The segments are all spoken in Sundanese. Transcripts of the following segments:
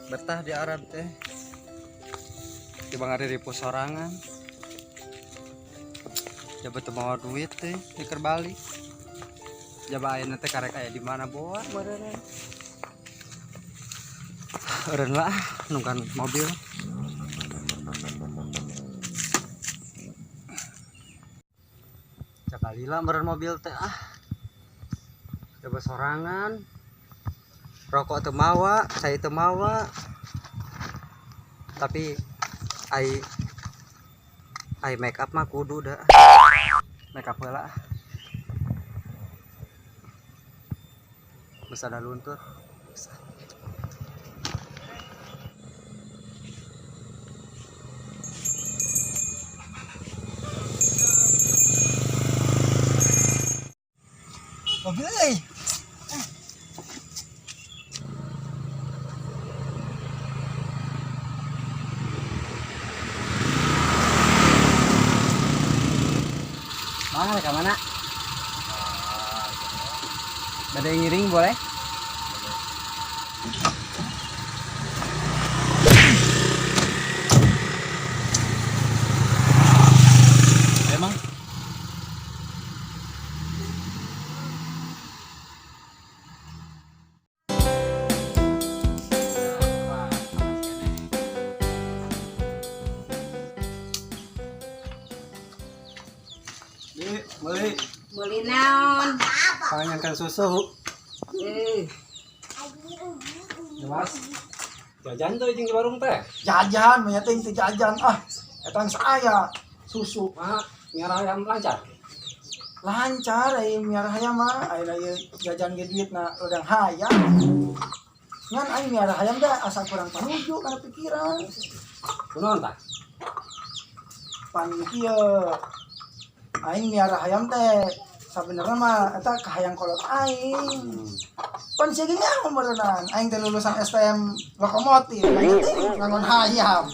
Rek betah di Arab teh. Tiba ngariripu sorangan. Jaba teu mawa duit teh keur balik. Jaba ayeuna teh karek aya di mana boa meureunna. Eureun lah nungkan mobil. Cakalila meureun mobil teh ah. Jaba sorangan. Rokok teu mawa, cai teu mawa. Tapi ai ai make up mah kudu da. Make up heula. Geus ada luntur. Mobil euy. Mana ka mana? Ada yang ngiring boleh? Emang Beli, beli. Beli naon? Pangankan susu. Eh, Mas. Jajan tuh jeung di warung teh. Jajan, mah teh teu jajan ah. Eta geus aya susu. Mah miara ayam lancar. Lancar ai miara hayam mah, ayeuna ieu jajan ge duitna lodang hayam. Ngan aing miara hayam teh asa kurang panuju kana pikiran. Kunaon tah? Pan kieu. Aing miara hayam teh sabenerna mah eta kahayang kolot aing. Pan sia ge nyaho meureunnan. Aing teh lulusan STM lokomotif, aing teh ngangon hayam.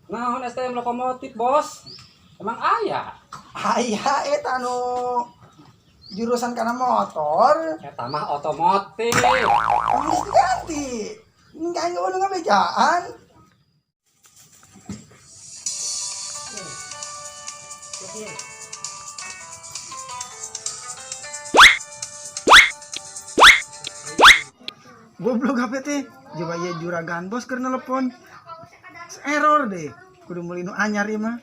Naon STM lokomotif, Bos? Emang aya? Aya eta anu jurusan kana motor. Eta mah otomotif. Geus diganti. Ini aing udah ngabejaan. Goblok HP teh. Coba ieu juragan bos keur nelepon. Error deh. Kudu meuli nu anyar ieu mah.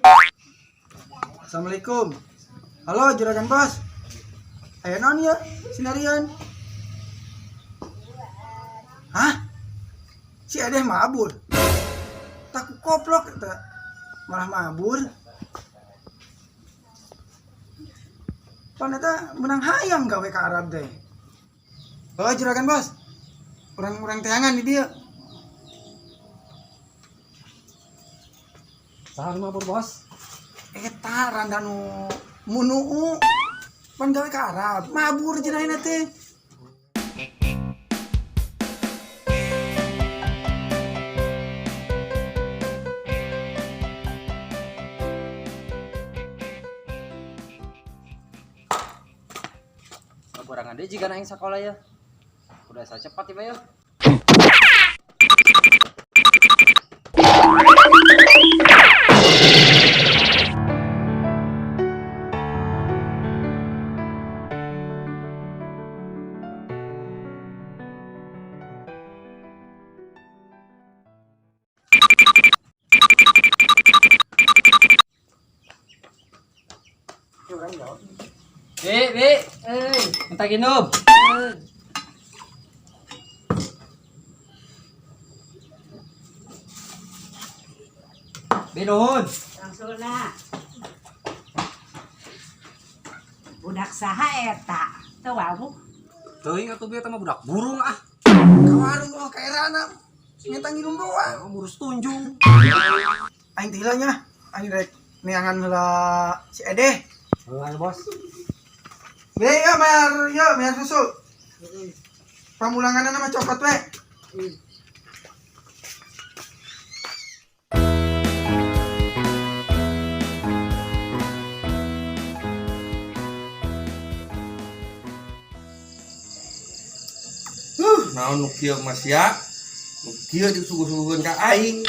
Assalamualaikum. Halo juragan bos. Aya naon ieu? Sinarian. Hah? Si Edeh mabur. Tak koplok eta. Malah mabur. Pan eta menang hayam gawe ka Arab teh. Oh juragan bos. Urang-urang teangan di dieu. Saha nu mabur, Bos? Eta randa nu munuu. Pan gawe ka Arab, mabur cenah teh. Kaburangan deui jigana aing sakola ya. Udah asa cepat ieu ya. Bi, bi, minta minum. Bi nuhun. Langsung na. Budak saha eta? Teu wawuh. Teuing atuh bi eta mah budak burung ah. Ka warung oh ka erana minta nginum doang. Oh, burus tunjung. Aing teh heula nya, aing rek neangan heula si Edeh. Heuh ayo, Bos. Be, ya bayar, ya bayar susu. Pamulanganna mah cokot we. Naon nu kieu Mas ya? Kieu disuguh-suguhkeun ka aing.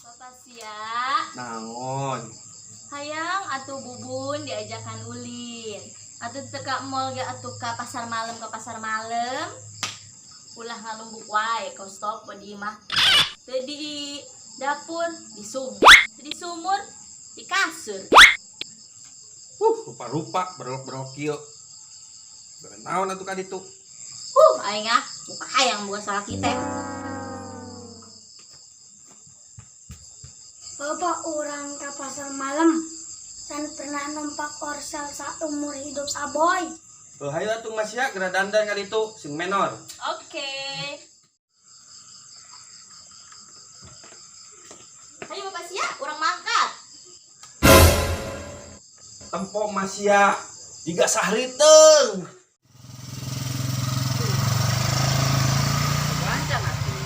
Bapak sia, Naon? Hayang atuh Bubun diajakan ulin. Atuh teu ka mall ge atuh ka pasar malam, ka pasar malam. Ulah ngalumbuk wae kau stop di imah. Teu di dapur, di sumur. Teu di sumur, di kasur. Rupa-rupa berlok-berlok kieu. Naon atuh ka ditu? Aing ah, buka hayang bukan salah kita. Bapak orang ke pasar malam dan pernah numpak orsel seumur hidup saboy. Heuh, hayu atuh Masya geura dandan ka ditu sing menor. Oke. Ayo Bapak sia, urang mangkat. Tempo Masya jiga sahriteung. Gancang atuh.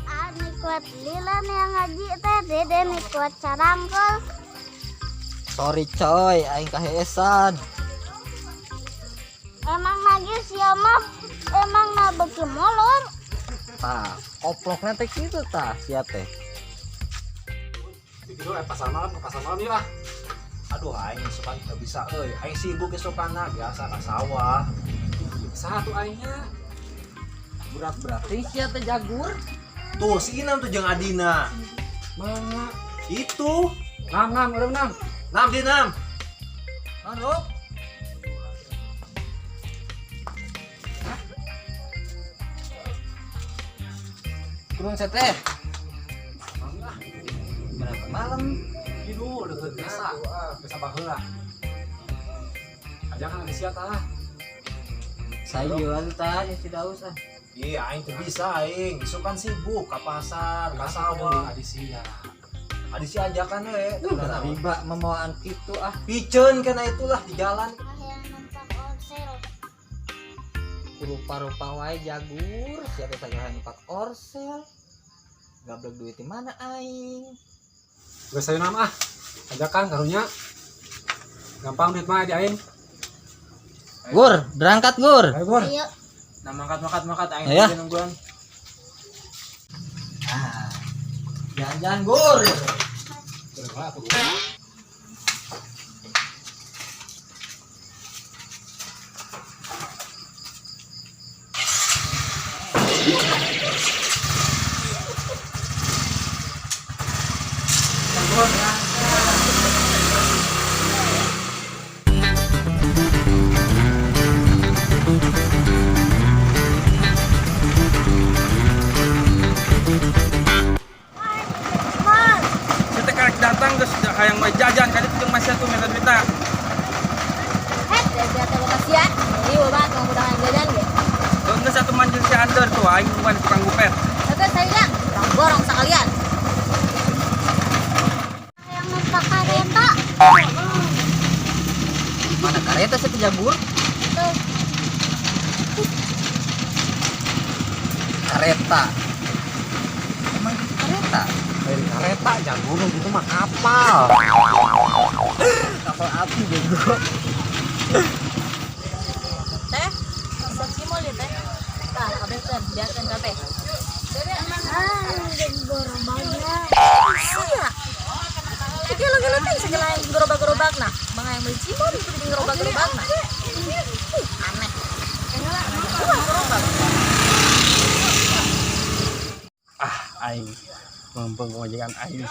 Ani kuat lila yang ngaji teh, dede nih kuat carangkol. Sorry coy, aing kaheesan. Emang lagi siapa? Emang na beki molor. Tah, koplokna teh kitu tah sia teh. Begitu pasar malam ke pasar malam lah. Aduh, aing suka teu bisa euy. Aing sibuk esokana biasa ka sawah. Saha tuh aingnya? Berat-berat teh sia teh jagur. Tuh si Inam tuh jeung Adina. Mana? Itu. Nam nam, udah nam. Nam di nam. Halo. Kurang teh. Berapa malam? Itu udah biasa. Biasa baheula. Ajakan ada sia tah. Saya tah ya tidak usah. Iya, aing teu bisa aing. Isuk kan sibuk ka pasar, ka sawah. Adi sia. Adi si ajakan we. Riba memawaan kitu ah. Piceun kana itulah di jalan. Hayang numpak orsel. Rupa-rupa wae jagur, sia teh sagala numpak orsel. Gablek duit di mana aing? Geus sayu nam ah. Ajakan karunya. Gampang duit mah di aing. Gur, berangkat Gur. Ayo Gur. Ayo. Nah, mangkat mangkat mangkat aing Ayo. teh nungguan. Ah. Jalan-jalan Gur. Udah atuh Gur. Kita karek datang geus hayang mah jajan ka ditu jeung Masya tuh minta duitna. Het, dede teh Bapak sia. Jadi bapak kamu udah jajan ge. Geus atuh manjil si Ander tuh aing bukan tukang gupet. Tapi saya bilang, urang borong sekalian. Hayang numpak kereta. Mana kareta sih jagur? Tuh. Kareta. Emang itu kareta? Lain kareta jagur gitu mah kapal. Kapal api bego. Teh, resep cimol ya teh. Tah, kabehkeun, biarkeun kabeh. Ah, gerobaknya. Sia. Gelo-gelo teh segala yang gerobak-gerobakna. Bang yang beli cimol itu bikin gerobak-gerobakna. Ih, aneh. Wah, gerobak. Ah, aing mumpung pamajikan aing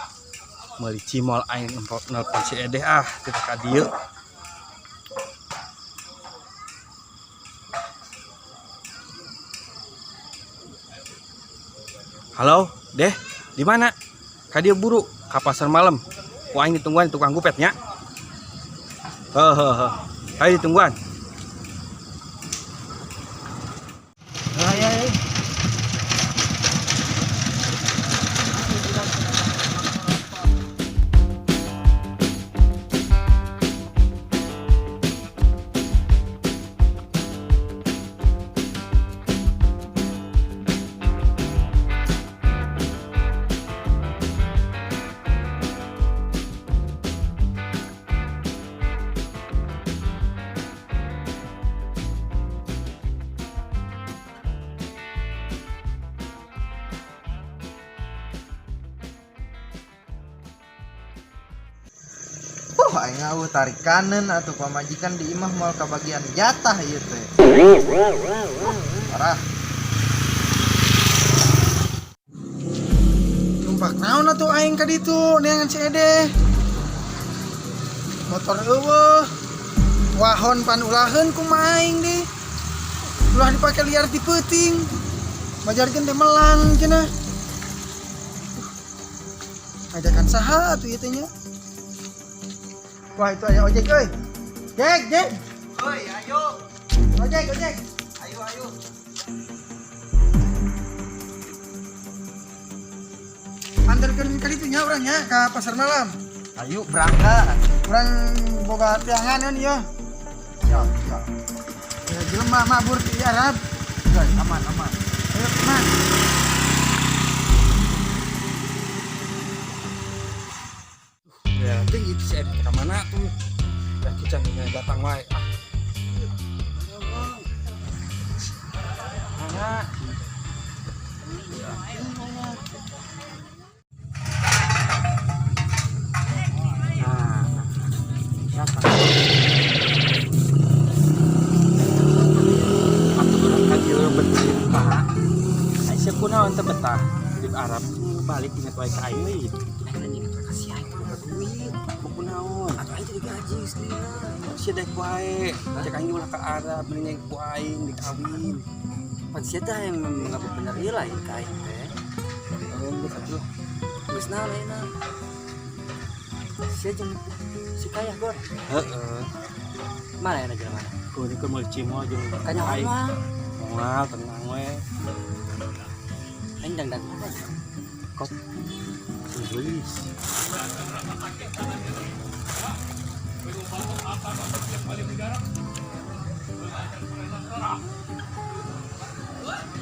meuli cimol aing nelpon si Edeh ah teu ka dieu. Halo, Deh, di mana? Ka dieu buru ka pasar malam. Ku aing ditungguan tukang gupetnya. Heuh heuh heuh. Ayo ditungguan. Ayo, ayo. Aing eueuh tarikaneun atuh pamajikan di imah moal kabagian jatah ieu teh. Parah. Numpak naon atuh aing ka ditu neangan si Ede. Motor eueuh. Wahon pan ulaheun kumaha aing di. Ulah dipake liar di peuting. Majarkeun teh melang cenah. Ajakan saha atuh ieu teh nya. Wah, itu aya ojek euy. Jek, jek. Oi, ayo. Ojek, ojek. Ayo, ayo. Antarkeun ka ditu nya urang nya ka pasar malam. Ayo berangkat. Urang boga tiangan kan ieu. Siap, siap. Ya jelema mabur di Arab. Guys, aman, aman. Ayo kemana? Ya, ting itu si Edi ka mana tuh? Ya kita nih datang wae. Ah. Mana? Nah, siapa? Atuh urang ka dieu bercerita. Ai sia kunaon teh betah di Arab balik ingat wae ka aing euy. Kasih aing boga duit. Kunaon? Atuh aing jadi gaji geus nih. Sia daek wae. Cek aing ulah ka Arab mending ku aing dikawin. Pan sia teh yang mengaku bener ieu lain ka aing teh. Geus atuh. Geus naon ayeuna? Sia jeung si kayah gor. Heeh. Mana ayeuna jelema? Kudu keur meuli cimol jeung Kanyahoan aing. mah. Moal tenang we. Aing dangdang mana? Kop. Geus.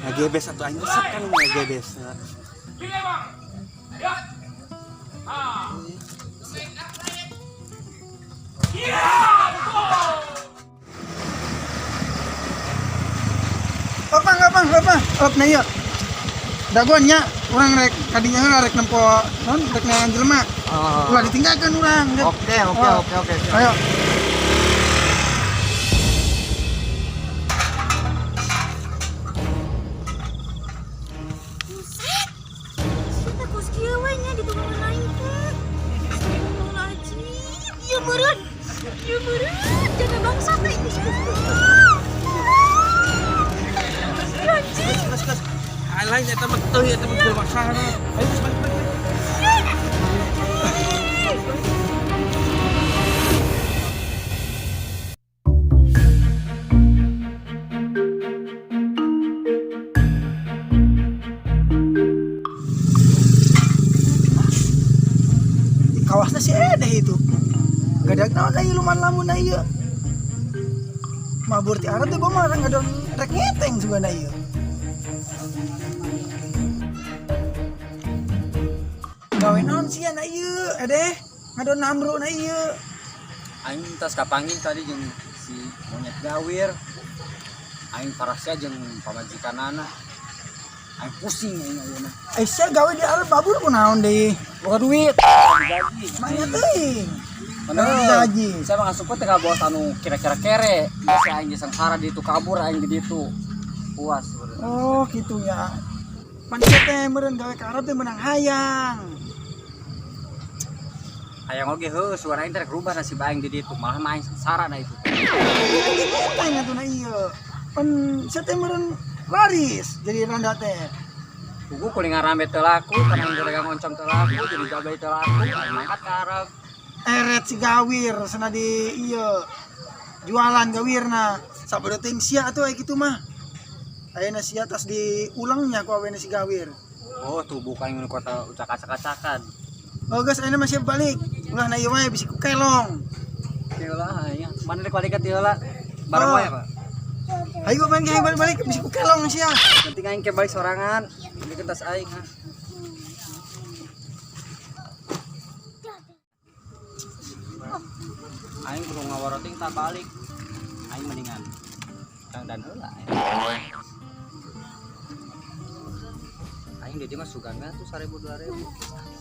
Ngagebes atuh aing resep kan ngagebes. Opang, opang, opang. Op na ieu. Dagoan nya urang rek kadinya heula rek nempo non rek neangan jelema. Oh. Ulah ditinggalkeun urang. Oke, oke, Oh. oke, oke. siap. Ayo. Buset. Sia kos kieu we nya ditungguan aing teh. Astagfirullahaladzim. Ieu meureun. Ieu meureun janda bangsa teh. Anjing. Geus geus. Lain eta mah teuh eta mah jelema saha. Ayo geus balik balik. Di kawasna si Edeh itu. Gadag naon ieu luman lamun ieu. Mabur ti Arab teh gua mah ngadon rek ngeteng sugana ieu. Gawe naon sia na ieu, Edeh? Ngadon namru na ieu. Aing tas kapanggih tadi jeung si monyet gawir. Aing parasya jeung pamajikanana. Aing pusing aing ayeuna. Eh sia gawe di Arab mabur kunaon deui? Boga duit, digaji. Manya teuing. Bener. Digaji. Saya mah ngasup teh ka bos anu kira-kira kere. Geus aing ge sengsara di ditu kabur aing di ditu. Puas sebenarnya. Oh, gitu ya. Pan sia teh meureun gawe ka Arab teh menang hayang. Hayang oge heuh suara aing teh rek rubah nasib aing di ditu. Malah mah aing sengsara na itu. Ngeteng atuh na ieu. Pan sia teh meureun laris jadi randa teh. Kuku kulingan rambe teu laku, kana dagang oncom teu laku, jadi gabay teu laku, aing mangkat ka Arab. Eret si gawir sana di ieu jualan gawirna sabodo teuing sia atuh aya kitu mah. Ayeuna sia tas diulangnya ku awena si gawir. Oh, tuh bukan nu kota ucak-acak-acakan. Oh geus ayeuna mah siap balik. Ulah na ieu wae bisi ku kelong. Teu lah aya. Mana rek balik ka teu lah. Bareng Oh. wae, Pak. Ayo main ge balik-balik bisi ku kelong sia. Penting aing ke balik sorangan. Ini tas aing ah. Aing kudu ngaworoting tak balik. Aing mendingan Kang dan heula. Aing di dieu mah sugana tuh 1000 2000.